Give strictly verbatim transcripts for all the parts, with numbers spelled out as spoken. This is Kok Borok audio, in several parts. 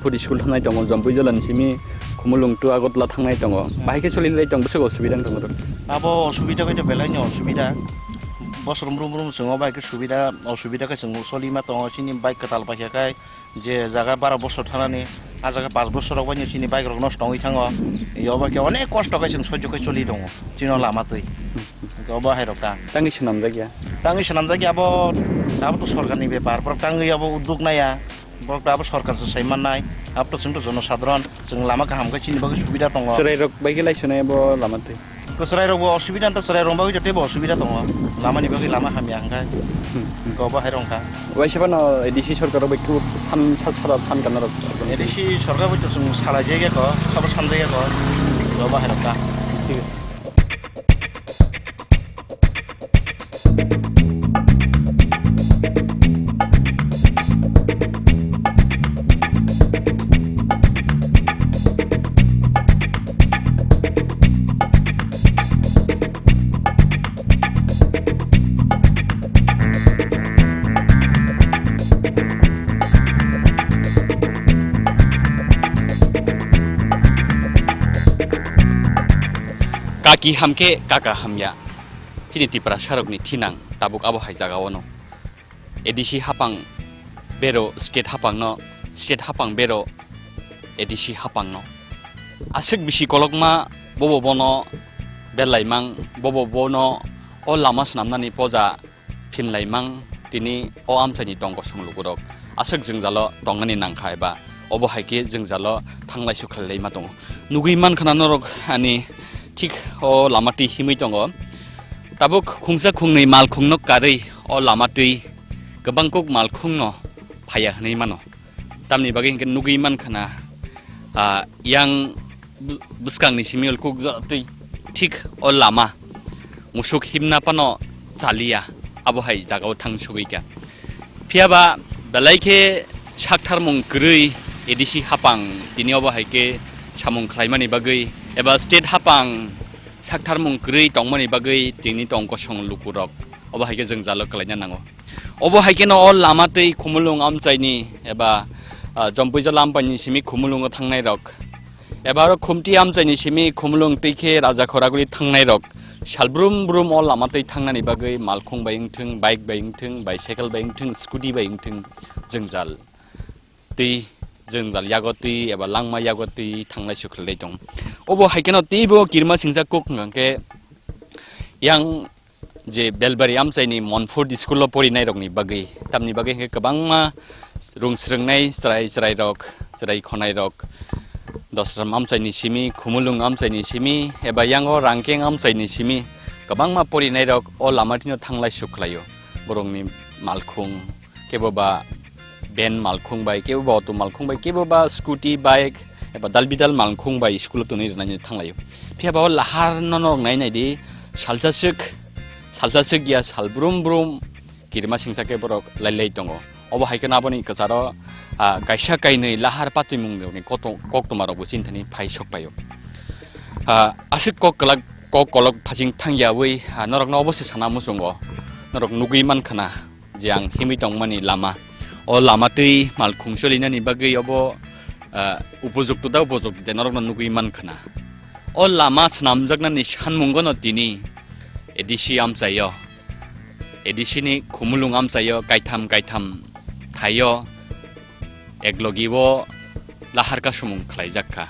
Puri school thangnai tongo, Jampui jala ni simi Khumulwng to Agartala thangnai tongo. Bahai khe choli lai tong, bwswk osubida wng tongo. Abo osubida khe to belai ni osubida. Bosor mrum mrum chwng o bai khe subida, osubida khe chwng choli ma tongo. Chini bike kwtal paikha khai je jaga bara bosor thanani, a jaga panch bosor rok bai chini bike rok nosto wngwi thango. Yobo khe onek kosto khe chwng sojjo khe choli tongo. Chini o lama twi. Obo hai rok ta. Tangwi swnamjak ya? Tangwi swnamjak ya abo, abo to sorkar ni bepar. Borok tangwi abo udduk naya. Borok abo sorkar se sai mannai, abo to chwng to jonosadharon, chwng lama kaham khe chini bagwi subida tongo. Chwrai rok bai khe lai sunai abo lama twi. Kwchwrai rok bo osubida, ta chwrai rok bagwi to teibo osubida tongo, lama ni bagwi lama hamya hwnkhe. Hmm. Hwnkhe obo hai rok wngkha. Waisa phano A D C sorkar rok bai khe than sa sara than kana rok. A D C sorkar bai to chwng salai jai khe ko, sabo sanjai khe ko, obo hai rok kha. Thik ache. Kaki hamkhe kaka hamya. Chini Tiprasarokni thinang tabuk abo hai jagao no. A D C hapang bero state hapangno, state hapang bero A D C hapangno. Aswk bisi kolokma bobo bono berlaimang, bobo bono o lama swnamnani poja phinlaimang tini o amchaini tong kosong lukurok aswk jwngjalo tongnani nangkha eba obo hai khe jwngjalo thanglai sukhlailaima tongo. Nugwi mankha na norok ani thik o lama twi himwi tongo. Tabuk khungsa khungnwi malkhungno karwi o lama twi kwbang kuk malkhungno phaiya hwnwi mano. Tamni bagwi hinkhe nugwi mankha na, ah, yang bw-, bwskangni simi ulkuk jora twi thik o lama musuk himna phano chaliya, abo hai jagao thang sugwi kha. Phiya ba belai khe saktharmung kwrwi A D C hapang tini obo hai khe samung khlaimani bagwi eba state hapang saktharmung kwrwi tongmani bagwi tini tong kosong lukurok obo hai khe jwngjalo kwlaina nango. Obo hai kheno o lama twi Khumulwng amchaini eba, ah, Jompui jala amchaini simi Khumulwngo thangnai rok, eba aro Khumti amchaini simi Khumulwng twi khe Raja Khoraguli thangnai rok, sal brum brum o lama twi thangnani bagwi malkhung bai wngthung, bike bai wngthung, bicycle bai wngthung, scooty bai wngthung, jwngjal twi, jwngjal yago twi eba langma yago twi thanglai sukhlai tong. Obo hai kheno teibo kirima singsa kok hwnkha khe yang je Belbari amchaini Monfort school-o porinairokni bagwi, tamni bagwi hwnkhe kwbangma rung swrwngnai chwrai chwrairok, chwrai khonairok, Dosram amchaini simi, Khumulwng amchaini simi, eba yango Rangkeng amchaini simi kwbangma porinairok o lama thwino thanglai sukhlaio. Borokni malkhung, kebo ba van malkhung bai, kebo ba auto malkhung bai, kebo ba scooty, bike, eba dal bidal malkhung bai school-o tonwi rwnani thanglaio. Phiya ba o lahar no norok nai nai di, salsa swk, salsa swk ya sal brum brum kirima singsa khe borok lai lai tongo. Obo hai kheno aboni kwcharo, ah, kaisa kainwi lahar patwimung rokni koto-, koktwma rokbo chini thani phai sok paio. Ah, aswk kok kwlak, kok kolok phasing thangyawi, ah, norokno obo se sana muchungo, norok nugwi mankha na. Je ang himwi tongmani lama. O lama twi malkhung solinani bagwi obo, ah, upojukto da upojukto de norokno nugwi mankha na. O lama swnamjaknani sanmungono tini A D C amchaio, A D C ni Khumulwng amchaio kaitham kaitham thaio, eklogi o lahar kasumung khlaijak kha.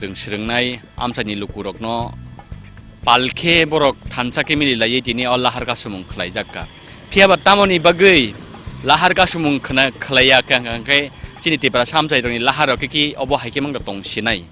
Rwng swrwngnai amchaini lukurokno pal khe borok thansa khe mili laiwi tini o lahar kasumung khlaijak kha. Phiya ba tamoni bagwi lahar kasumung khna-, khlaiya kha, hwnkha khe chini Tiprasa amchairokni lahar rok khe ki obo hai khe mangda tong sinai.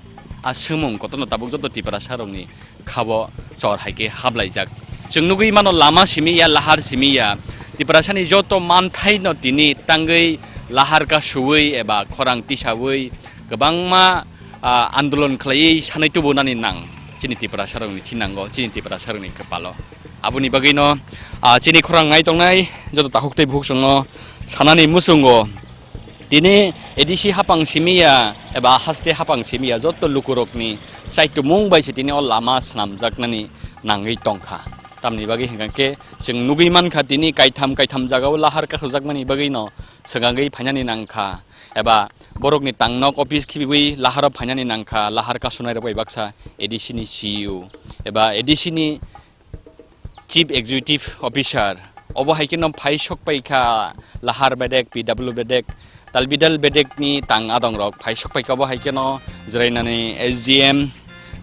A swngmung kotorno tabuk joto Tiprasa rokni khabo chor hai khe hablaijak. Chwng nugwi mano lama simi ya, lahar simi ya. Tiprasani joto manthaino tini tangwi lahar kasuwi eba khorang tisawi kwbangma, ah, andolon khlaiwi sanai tubunani nang chini Tiprasarokni thinango, chini Tiprasarokni kwpalo. Aboni bagwino, ah, chini khorang nai tongnai joto takhuk tei bukhuk chwngno sanani muchungo. Tini A D C hapang simi ya eba haste hapang simi ya joto lukurokni chaitumung bai se tini o lama swnamjaknani nangwi tongkha. Tamni bagwi hwnkha khe chwng nugwi mankha tini kaitham kaitham jagao lahar kasujakmani bagwino swkangwi phainani nangkha eba Borokni tangnok office khibiwi laharo phainani nangkha lahar kasunai rok bai baksa A D C ni C E O eba A D C ni Chief Executive Officer. Obo hai kheno phai sok pai kha lahar bedek, P W bedek, talbidal bedek ni tang adong rok phai sok pai kha. Obo hai kheno jwrainani S D M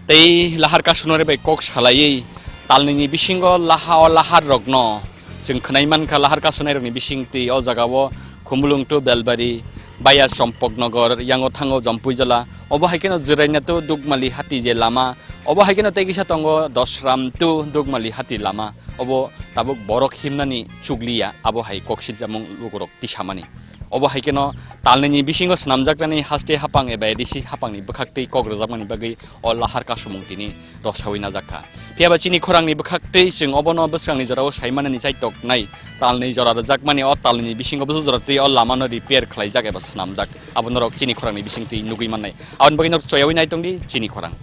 tei lahar kasunai rok bai kok salaiwi talnini bisingo laha o lahar rokno chwng khwnai mankha. Lahar kasunai rokni bising twi o jaga o Khumulwng to Belbari, Baya Chompoknogor, yango thango Jompuijala, obo hai kheno Jwraina to Dukmali hati je lama, obo hai kheno tei kisa tongo Dosram to Dukmali hati lama, obo tabuk borok himnani chukliya, abo hai kok siljamung lukurok tisamani. Obo hai kheno talnini bisingo swnamjaknani haste hapang eba A D C hapangni bwkhaktwi kok rwjakmani bagwi o lahar kasumung tini rwksaui najakha. Phiya ba chini khorangni bwkhaktwi chwng obono bwskangni jorao saimanani chaitoknai talni jora rwjakmani, o talni bisingo bwswk jora twi o lamano repair khlaijak eba swnamjak, abo norok chini khorangni bisingtwi nugwi mannai. Aboni bagwi norok choyaui naitongdi chini khorang.